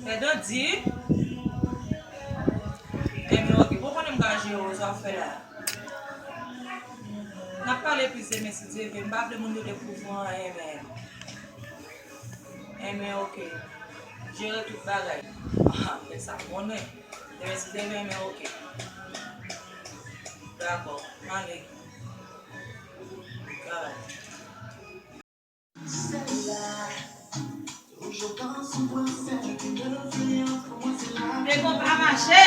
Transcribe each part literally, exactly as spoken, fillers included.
Gade di. Enben, oke, bon, konnen m ka jere w, sa w fè la. N ap pale plis demen si Dye vle. M pa vle moun yo dekouvri anyen, men. Enben, oke. Jere tout bagay. Ah, men sa konnen. Demen si Dye vle, men oke. Dakò, m ale. Travay. Dekonpa mache.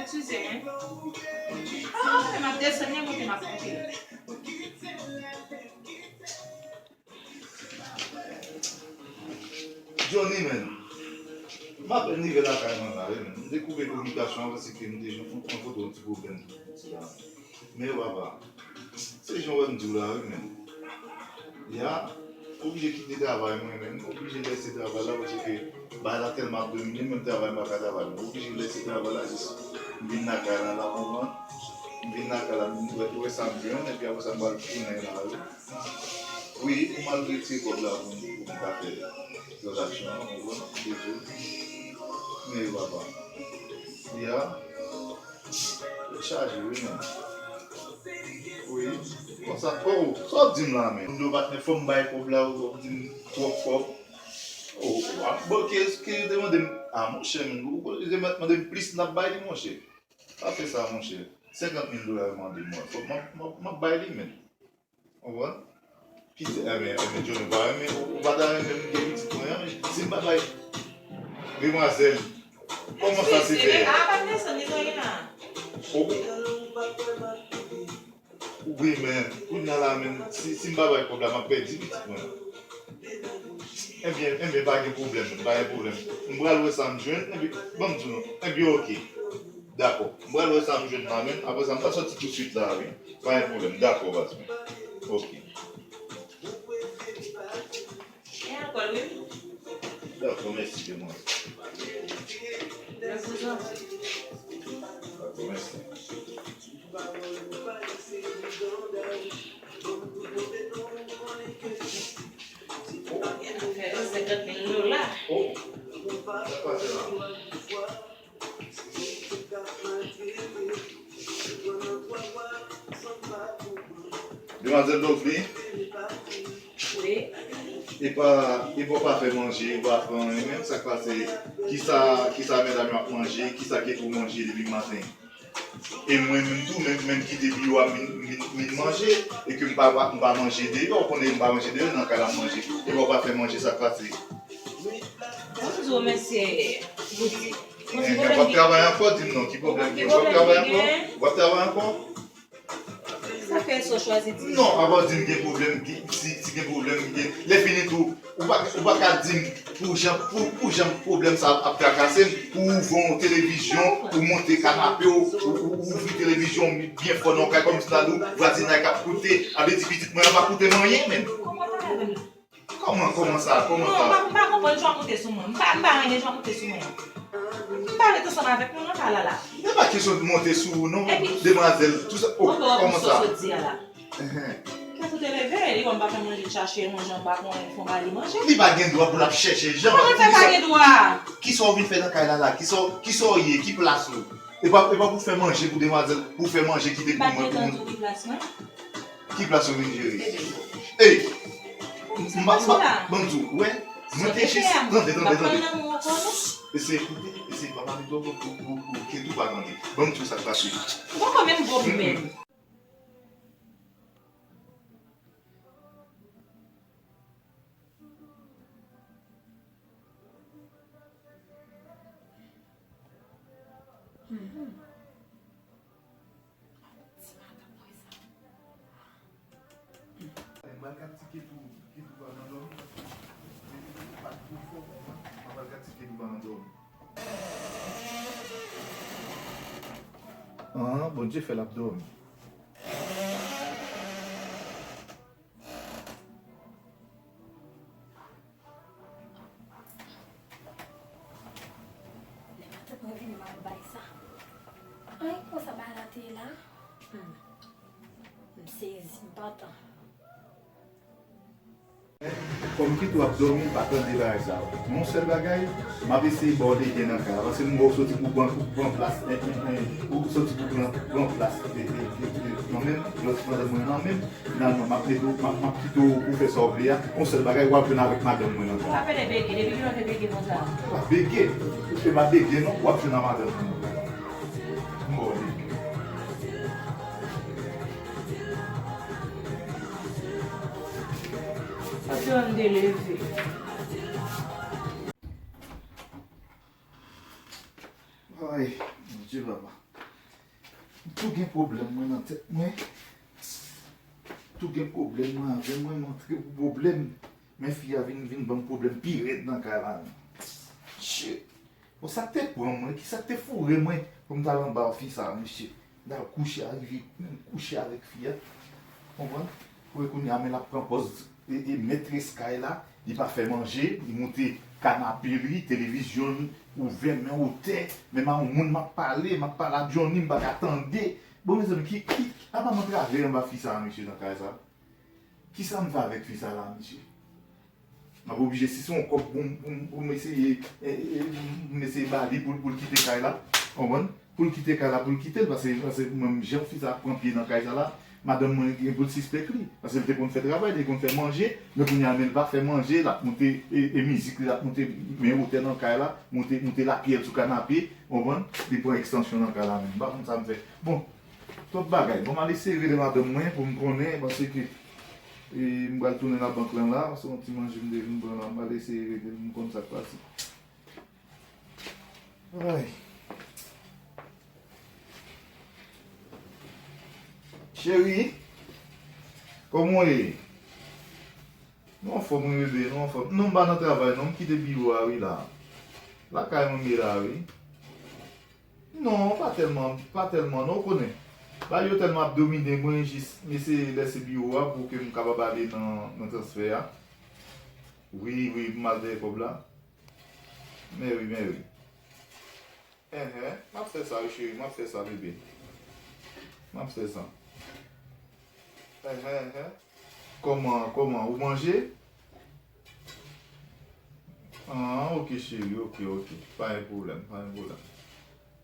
Eskize, wi. Ah, men m ap desann, men monte, m ap monte. Johnny, men. M apèn rive lakay mwen la, wi, men. M te koupe kominikasyon an paske m te jwenn, rankontre yon ti pwoblèm. Men, papa, se jan w wè m di w la, wi, men. Ya, oblije kite travay mwen, men. Oblije lese travay la, paske bagay la tèlman ap domine m, menm travay m pa ka travay. Mwen oblije lese travay la, jis m vin lakay la, la, konprann? M vin lakay la, m wè, wè sa m jwenn, epi apre sa, m pral tounen la, wi. Wi, pou m al retire kòb la, pou m, pou m ka fè tranzaksyon an, konprann? Dezoud. Men, papa. Ya. Yo chaje wi, men. Wi. Konsa, oh, sa w di m la, men? Moun yo pa t fò m bay kòb la, ou di m twòp kòb. Oh, oh, ah, bon, ke, ke yo te mande m? Ah, monchè, men, ou, ou te mande m plis, n ap bay li, monchè. Pa fè sa, monchè. Senkant mil dola yo mande m, fòk m ap, m ap, m ap bay li, men. Konprann? Piti, enben, enben, Johnny, ou pa renmen, ou pa ta renmen m gen pitit mwen an, si m pa bay. Demwazèl, kòman sa se fè? Eskize, men, a, pa t desann, li zanmi la. Oh. Wi, men, kounye a la, men, si, si m pa bay kòb la, m ap pèdi pitit mwen. Enben, enben, pa gen pwoblèm, pa gen pwoblèm. M pral wè sa m jwenn, enben, ban m di w non. Enben, oke. Dakò. M pral wè sa m jwenn la, men, apre sa, m pral sòti tousuit la, wi. Pa gen pwoblèm. Dakò, baz mwen. Oke. Gen alkòl, wi. Dakò, mèsi, demwazèl. Dakò, mèsi. Senkant mil dola. Oh, sa pase la. Demwazèl Lovely? Wi. E pa, e pa w pa fè manje, ou pa fè anyen menm, sa k pase? Kisa, kisa medam yo ap manje, kisa Ketou manje depi maten? E mwen menm tou, menm, menm kite biwo a, m vin, m vin, m vin manje, e ke m pa, pa, m pa manje deyò, ou konnen m pa manje deyò, nan kay la m manje. E pa w pa fè manje, sa k pase? Bonjou, mesye Bouti. Bon, ki pwoblèm ki gen? W ap travay ankò, di m non, ki pwoblèm ki gen? W ap travay ankò? W ap travay ankò? Sa fè sa w chwazi di? Non, apa w di m gen pwoblèm, ki, si, si gen pwoblèm, gen, lè fini tou, ou pa, ou pa ka di m pou jan, pou, pou jan pwoblèm sa ap trakase m, pou ou ouvri yon televizyon, ou monte kanape w, ou, ou, ou ouvri televizyon byen fò nan kay kòmsi ta di w vwazinay k ap koute, a vle di pitit mwen an pa koute m anyen menm. Kòman w travay menm? Kòman, kòman sa? Kòman sa? Non, m pa, m pa konprann jan w ap monte sou mwen. M pa, m pa renmen jan w ap monte sou mwen an. M pa ret ansanm avèk nou non, Kalala. E pa kesyon de monte sou ou non, demwazèl. Tou sa, oh, kòman sa? Kèt ou te leve, li wè m pa fè manje, l chache manje anba, fè yon ba li manje. Li pa gen dwa pou l ap chèche jan. Kòman l fè pa gen dwa? Kisa w vin fè nan kay la la? Kisa w, kisa w ye? Ki plas ou? E pa, e pa pou fè manje pou demwazèl, pou fè manje kite pou mwen, pou mwen. Ki plas ou vin jere? Ey! M pa, m pa, ban m di w, wè, mwen te jis, tande, tande, tande. Eseye koute, eseye pa pale twò fò pou, pou, pou Ketou pa tande. Ban m di w sa k pase. Ou poko menm bon menm. Ti madanm mwen sa. M pral gad si Ketou, Ketou pral nan dòmi, paske li pa twò fò, m pral gad si Ketou pral nan dòmi. An, Bondye fè l ap dòmi. Lè m ap Fòk mwen vin mal bay sa. Ay, konsa bagay la te ye la. Hmm. M sezi, m pantan. Kòm kite w ap dòmi, pa tande bagay sa yo. Men yon sèl bagay, m ap eseye ba w legen nan kay la, paske m wè w soti pou pran, pou pran plas, en, en, en, ou soti pou pran, pran plas, e, e, e, e, nan men m, lòt madanm mwen nan men m, finalman, m ap mete w, m ap, m ap kite w pou fè sa w vle a. Yon sèl bagay, w ap jwenn avèk madanm mwen nan kay la. Ou pa pede bege, depi kilè w te bege konsa? Pa bege, ou fè pa bege non, w ap jwenn ak madanm mwen nan kay la. M ba w legen. Papi an te leve. Ay, Bondye papa. M tou gen pwoblèm mwen nan tèt mwen. M tou gen pwoblèm mwen avè mwen, m antre pou pwoblèm. Men fi a vin, vin ban m pwoblèm pi rèd nan kay la menm. Shit. Bon, sa k te pran mwen, ki sa k te foure mwen pou m t al anba fi sa a, mesye? M t al kouche a, rive menm kouche avèk fi a. Konprann? Pou kounye a, men l ap pran pòz e, e mètrès kay la, li pa fè manje, li moute kanape li, televizyon l ouvè, men otè, menm a yon moun m ap pale, m ap pale a Johnny, m pa ka tande. Bon, mezanmi, ki, ki, apa m antre avè anba fi sa a, mesye, nan kay sa? Kisa m fè avèk fi sa la, mesye? M ap oblije, si se yon kòb pou m, pou m, pou m eseye, e, e, pou m eseye ba li pou, pou l kite kay la, konprann? Pou l kite kay la, pou l kite l, paske, paske menm jan fi sa ap pran pye nan kay sa la, madanm mwen gen pou l sispèk li. Paske l te konn fè travay, li te konn fè manje, men kounye a, men l pa fè manje, l ap moute, e, e mizik li, l ap moute, men otè nan kay la, moute, moute lapyè l sou kanape, konprann? Li pran ekstansyon nan kay la menm. M pa konn sa m fè. Bon, twòp bagay. Bon, m al eseye rele madanm mwen pou m konnen, paske, e, m pral tounen nan bank lan la, se yon ti manje m te vin pran la, m pral eseye rele l, m konn sa k pase. Ay. Cheri, kòman w ye? Nou anfòm wi bebe, nou anfòm. Non, m pa nan travay non, m kite biwo a wi la. Lakay mwen m ye la wi. Non, pa tèlman, pa tèlman non, ou konnen. Bagay yo tèlman ap domine mwen, jis m eseye lèse biwo a pou ke m kapab ale nan, nan transfè a. Wi, wi, pou m al dèyè kòb la. Men wi, men wi. Enhen, m ap fè sa wi cheri, m ap fè sa bebe. M ap fè sa. Enhen, enhen. Kòman, kòman, ou manje? Ah, ok cheri, ok, ok. Pa gen pwoblèm, pa gen pwoblèm.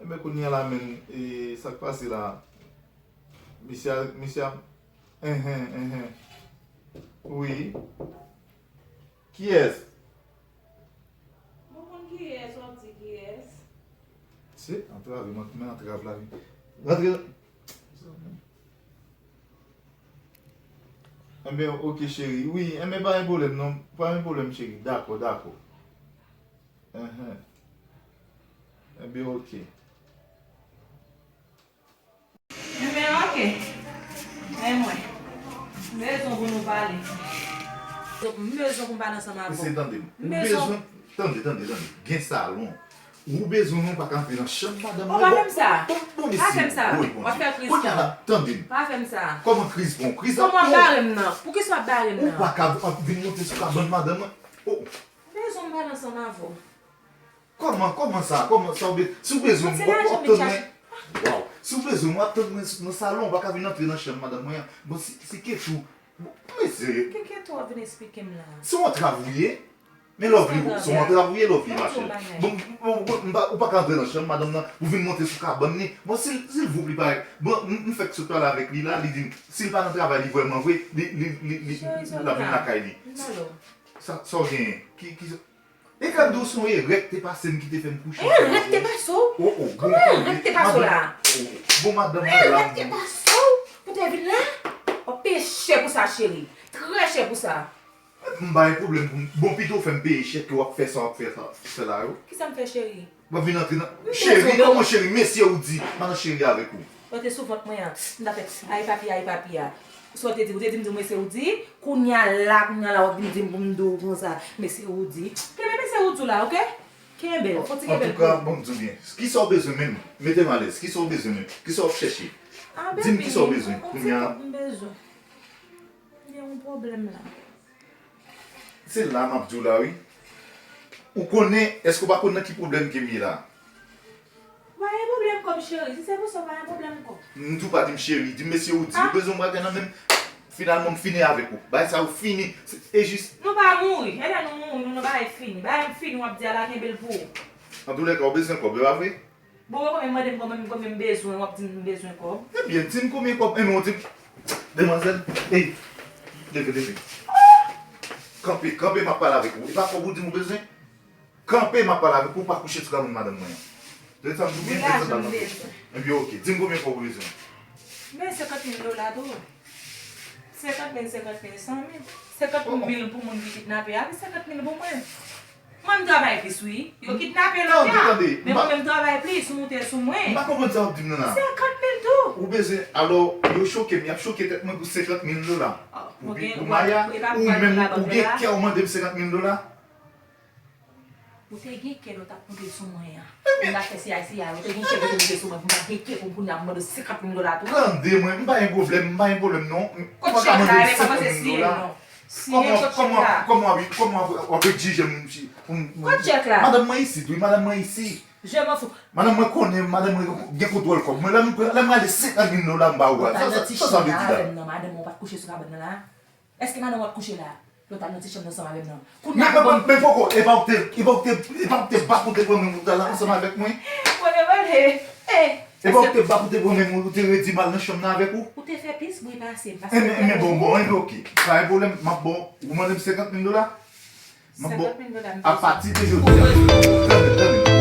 Enben, kounye a la menm, e, sa k pase la? Mesye a, mesye a, enhen, enhen. Wi. Kiyès? Mwen konn kiyès, w ap di kiyès. Se antrave, men antrav la vin. Rantre. Enben, ok, cheri. Wi, enben, pa gen pwoblèm, non. Pa gen pwoblèm, cheri. Dakò, dakò. Enhen. Enben, ok. Enben, ok. Men mwen. M bezwen pou nou pale. M bezwen pou m pale ansanm avè w. Mesye, tande m. Ou bezwen, tande, tande, tande. Gen salon. Ou bezwen mwen pa ka antre nan chanm madanm mwen. Bon, pa fè m sa. Bon, bon, mesye. Pa fè m sa. Wi, bon. W ap fè kriz pran. Kounye a la, tande m. Pa fè m sa. Kòman kriz pran? Kriz avè w. Kòman w ap bare m nan? Poukisa w ap bare m nan? Ou pa ka ap vin monte sou kabann madanm mwen. Oh. M bezwen m pale ansanm avè w. Kòman, kòman sa? Kòman sa w be-, si w bezwen m, w ap tann mwen. Waw. Si w bezwen m, w ap tann mwen nan salon, w pa ka vin antre nan chanm madanm mwen an. Bon, si, si Ketou, bon, mesye. Ki Ketou w ap vin eksplike m la? Se yon antrav ou ye. Men Lovely, se yon antrav ou ye, Lovely, ma chérie. Bon, bon, bon, m pa, ou pa ka antre nan chanm madanm nan, ou vin monte sou kabann li. Bon, si, si l voup li parèt. Bon, m, m fèk sot pale avèk li la, li di m, si l pa nan travay li vrèman vre, li, li, li, li, l ap vin lakay li. Sa, sa w genyen? Ki, ki, E ka di w se yon erè k te pase m ki te fè m kouche. Erè k te pase w? Oh, oh, bon, kòman erè k te pase w la? Oh, oh, bon, madanm mwen la. Erè k te pase w pou te vin la? W ap peye chè pou sa, cheri. Trè chè pou sa. M pa gen pwoblèm pou m. Bon, pito w fè m peye chè ke w ap fè sa w ap fè sa, fè la yo. Kisa m fè, cheri? W ap vin antre nan. Cheri, kòman cheri? Mesye ou di. Madan cheri avèk ou. Ou te sou vant mwen an. M ta fè, ay papi, ay papi a. Sa w te di, ou te di m di w mesye ou di, kounye a la, kounye a la, w ap vin di m pou m di w konsa. Mesye ou di. Kenbe mesye ou di w la, oke? Kenbe l, fò ti kenbe l pou. Antouka, bon, m di w byen. Kisa w bezwen menm? Mete m alèz. Kisa w bezwen menm? Kisa w ap chèche? Di m kisa w bezwen kounye a. M bezwen. M gen yon pwoblèm la. Se la m ap di w la, wi. Ou konnen, èske w pa konn nan ki pwoblèm ke m ye la? Menm kòb cheri, si se pou sa, pa gen pwoblèm kòb. M tou pa di m cheri, di m mesye ou di, ou bezwen m bagay nan menm. Finalman, m fini avèk ou. Bagay sa yo fini. Se- E jis. Nou pa mouri. E lè nou mouri, nou nan bagay fini. Bagay m fini, w ap di ala kenbe l pou ou. Antoulèka, ou bezwen kòb, e pa vre? Bon, ou konbyen mande m konbyen, konbyen m bezwen, w ap di m m bezwen kòb. Ebyen, di m konbyen kòb, enben, ou di m, demwazèl, ey, leve, leve. Kanpe, kanpe, m ap pale avèk ou. E pa kòb ou di m ou bezwen? Kanpe, m ap pale avèk ou, pa kouche sou kabann madanm mwen an. Tande sa m di w byen, tande sa m pale avèk ou. Ebyen, oke, di m konbyen kòb ou bezwen. Men senkant mil dola tou. Senkant mil, senkant mil, san mil. Senkant mil pou moun ki kidnape a, epi senkant mil pou mwen. Mwen, m travay plis, wi. Yo kidnape lòt la. Tande, tande. Men mwen menm, m travay plis, ou moute sou mwen. M pa konprann sa w ap di m nan la. Senkant mil tou. Ou bezwen, alò, yo choke m, y ap choke tèt mwen pou senkant mil dola. Pou, pou Maya, ou menm, ou gen kè w mande m senkant mil dola? Ou te gen kè lè w t ap moute sou mwen an. Moun ap fè C I C a, ou te gen kè pou te moute sou mwen, pou m pa gen kè pou m kounye a pou mande w senkant mil dola tou. Tande mwen, m pa gen pwoblèm, m pa gen pwoblèm non. Kot chèk la, men pa panse siyen non. Siyen kot chèk la. Kòman, kòman, kòman w ap, kòman w ap, w ap egzije m pou m. Kot chèk la? Madanm mwen isit, wi, madanm mwen isit. Je m'en fous. Madanm mwen konnen, madanm mwen gen kontwòl kòb mwen. Lè m, lè m rale senkant mil dola m ba ou a. Sa, sa, sa, sa vle di la? Ou pa t nan ti chanm nan avè m non, madanm mwen pa t kouche sou kabann nan la. Èske madanm w ap kouche la? Lè w t al nan ti chanm nan ansanm avè m nan. Kounye a, men, men, men poko, e pa ou te, e pa ou te, e pa ou te bak ou te pran menm ou t al ansanm avèk mwen? Mwen te vole. E pa ou te bak ou te pran menm ou te redi m al nan chanm nan avèk ou? Ou te fè plis bri pase m, pase m. Enben, enben, bon, bon, enben, oke. Pa gen pwoblèm, m ap bon, ou mande m senkant mil dola? M ap bon. Senkant mil dola, m bezwen. Apati de jodi a. Tande, tande.